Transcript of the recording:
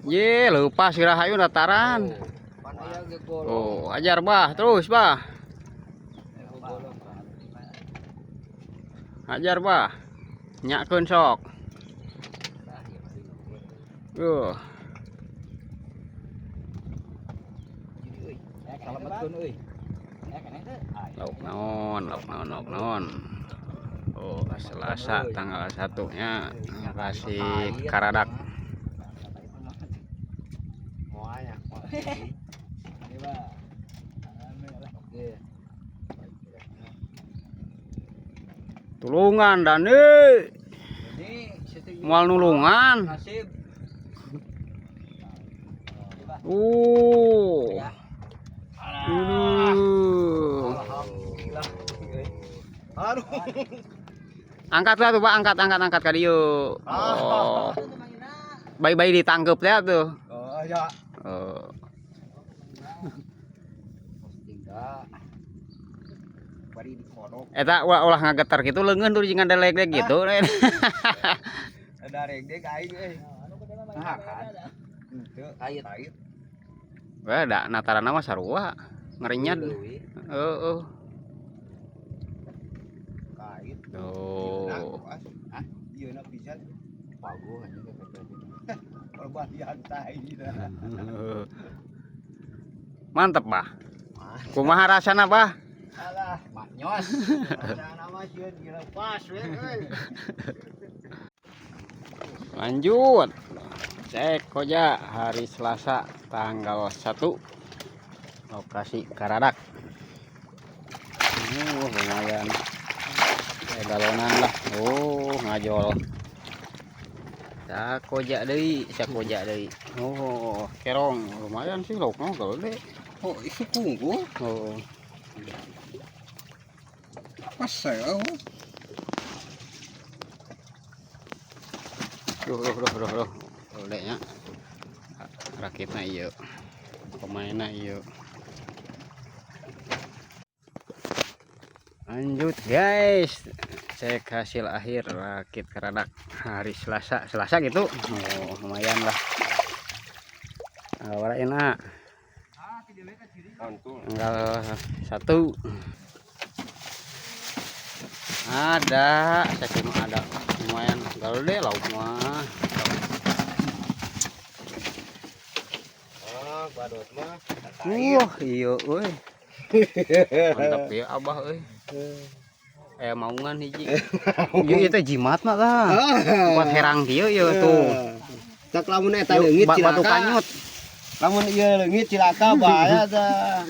Ye, leupas Rahayu dataran. Oh, ajar bah, terus bah. Ajar bah. Nyakeun sok. Lauk naon, lauk naon, lauk naon. Oh, Selasa tanggal 1-nya kasih Karadak. Tulungan Dani. Moal nulungan. Aduh. Angkat lah tuh Pak, angkat angkat angkat ka dieu. Oh. Bayi-bayi ditangkep ya tuh. Oh ya. Oh. Eta ulah ngagetar gitu leungeun tuh jeung ngadegdeg gitu. Ada regdeg aing euy. Nah, kan. Henteu Kait. kait. Wah, da natarana mah sarua. Ngerinya. Heeh. Kait. Tuh. Hah? Ieu na pisan. Paguh anjing Perbalian tai. Mantep, Bah. Kumaha rasana, Bah? Alah, Maknyos. rasana mah sieun dilepas we euy. Lanjut. Cek koja hari Selasa tanggal 1. Lokasi Karadak. Lumayan. Galonan lah. Oh, ngajol. Sakoja deui, sakoja deui. Oh, kerong lumayan sih laukna gede. Oh, itu punggung. Oh. Pas saya. Oh. Duh, duh, duh, duh, duh. Gede nya. Rakitna ieu. Pemainna ieu. Lanjut guys, cek hasil akhir rakit Karadak hari Selasa, Selasa gitu. Oh, lumayan lah. Tanggal enak. Tanggal 1. Ada, saya kira ada lumayan. Kalau deh lauk mah. Ah, badot mah. Wah, iya euy. Mantap ya abah euy. Maungan hiji. Ieu teh jimat mah tah. Buat herang kieu ieu tuh. Cak lamun eta leungit Batu cilaka. kanyut. Lamun ieu leungit cilaka bahaya tah.